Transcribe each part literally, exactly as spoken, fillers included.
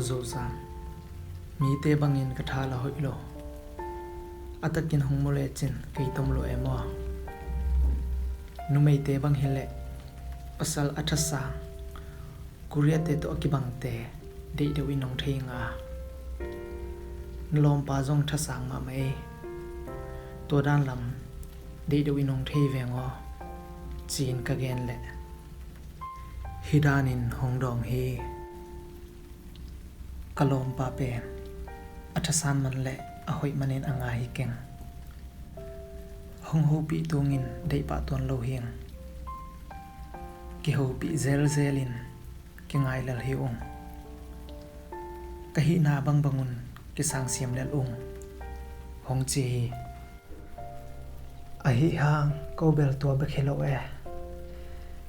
Zozan, mite bangin ka tha la hoih lo. A takin hong mu lecin kei tom lua e maw? Numeite bang hileh pasal a thasang, Koreate tawh a kibangte deih deuh in hong thei ing a, na lawmpa zong thasang mahmah ei. Tua dan lam deih deuh in hong thei veng aw, ci-in ka gen leh hih danin hong dawng hi. Ka lawmpa pen a thasan man le a hoih manin a ngai hi keng. Hong hopih tungin deih pah tuan lo hi ing. Kihopih zelzel in kingai lel hi ung. Ka hihna bangbangun kisangsiam lel ung, hong ci hi. Ahi hang ko bel tua bek hi lo e.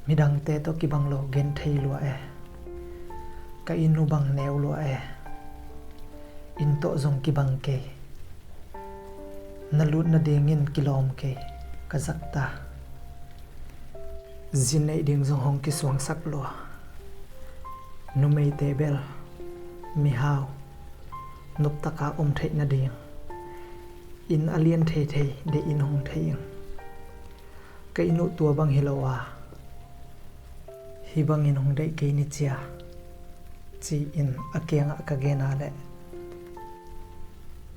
Midangte tawh kibang lo gen thei lua e. Ka inn uh bang neu lua e. Inn tawh zong kibang kei. Na lut nadingin kilawm kei, ka zakta. Zi neih ding zong hong kisuangsak lua. Numeite bel mihau noptaka om theih nading inn a lian theithei deih in hong thei ing. Ka inn uh tua bang hi lo a, hih bangin hong deih kei ni cia, ci-in a kiangah ka gen a leh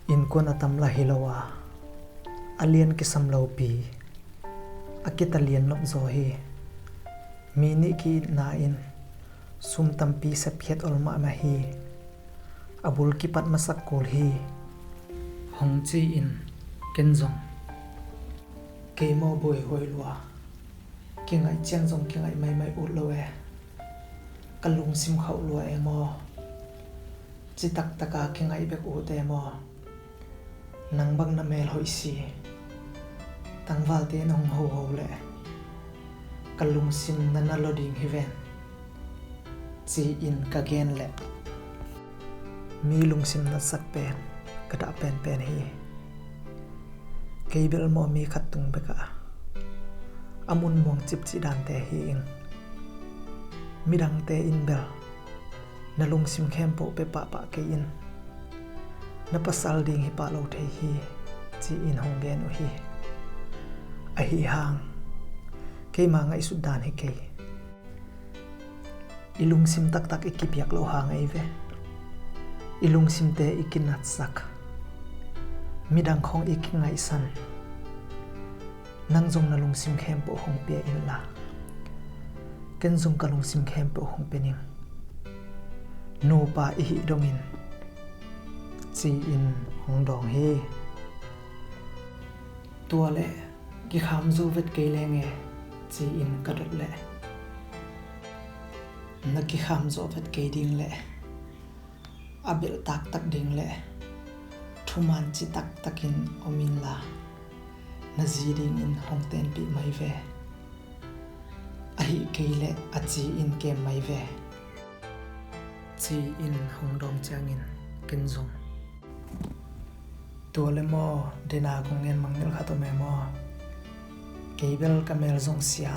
innkuan a tam la hi lo a, a lian kisam lopi, a kita lian nop zaw hi. Mi nih ki-itna in sum tampi sepkhiat ol mahmah hi. A bul kipat masak kul hi, hong ci-in ken zong kei maw buaihuai lua, kingaih ciang zong kingaih maimai ut lo e. Ka lungsim khauh lua e maw? Ci taktaka kingaih bek ut e maw? Nang bang na mel hoih si, tangvalte in hong hoho leh ka lungsim na na lo ding hi ven, ci-in ka gen leh mi lungsim natsak pen ka dah penpen hi. Kei bel maw mi khat tung bekah a mun muang cipcih dante hi ing. Midangte in bel na lungsim khempeuh pia pahpah kei in, na pasal ding hi pah lo thei hi, ci-in hong gen uh hi. Ahi hang keima ngaihsut dan hi kei. I lungsim taktak i kipiak loh hang ei ve. I lungsimte i kinatsak, midang khong i kingaihsan. Nang zong na lungsim khempeuh hong pia inla, ken zong ka lungsim khempeuh hong pia ning. Nupa i hih dongin, ci-in hong dawng hi. Tua leh kikham zo vet kei lenge, ci-in ka dot leh, na kikham zo vet kei ding leh a belh taktak ding leh thuman ci taktakin om inla, na zi dingin hong tenpih mai ve. Ahi kei leh a ci-in kem mai ve, ci-in hong dawng ciangin ken zong, tua le maw, dena kong ngen mangngilh khat om e maw? Kei bel ka mel zong sia,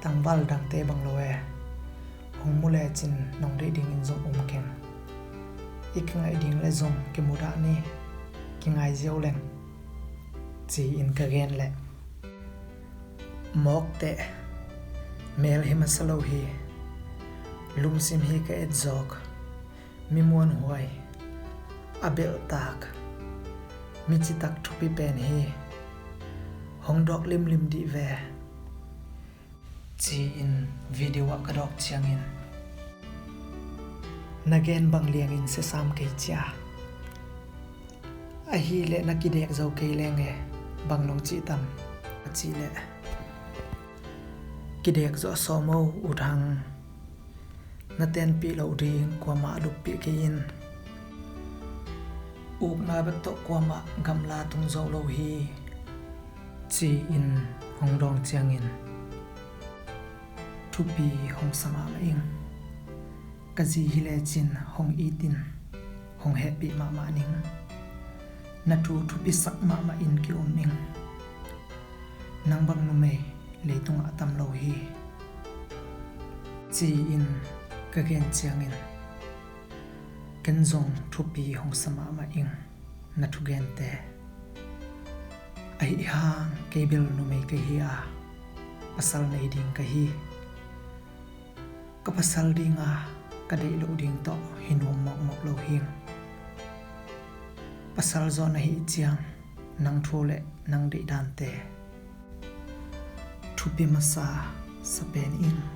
tangval dangte bang lo e. Hong mu lecin nong deih dingin zong um keng. I kingaih ding le zong kimudah ni, kingai ziau leng, ci-in ka gen leh, mawk teh, mel hi masa lo hi. Lungsim hi ka etzawk, mi muanhuai, a belhtak, mi citak thupi pen hi. Hong dawk limlim dih ve, ci-in video ah ka dawk ciangin, na gen bang liangin siasam kei cia. Ahih leh na kidek zo kei lenge, bang nong cih tam? A cih leh, kidek zo a sawm o, U Thang. Na tenpih loh ding kuamah luppih kei in. Ukna bek tawh kuamah gamla tung zo lo hi, ci-in hong dawng ciangin thupi hong sa mahmah ing. Ka zi hi lecin hong it in, hong hehpih mahmah ning. Na thu thupisak mahmah in ki-um ing. Nang bang numei leitungah a tam lo hi, ci-in ka gen ciangin, Ken zong thupi hong sa mahmah ing na thugente. Ahi hang kei bel numei ka hi a, pasal nei ding ka hi. Ka pasal dinga ka deih loh ding tawh hi nuam mawkmawk lo hing. Pasal zaw na hih ciang nang thu le nang deih dante thupi masa sa pen ing.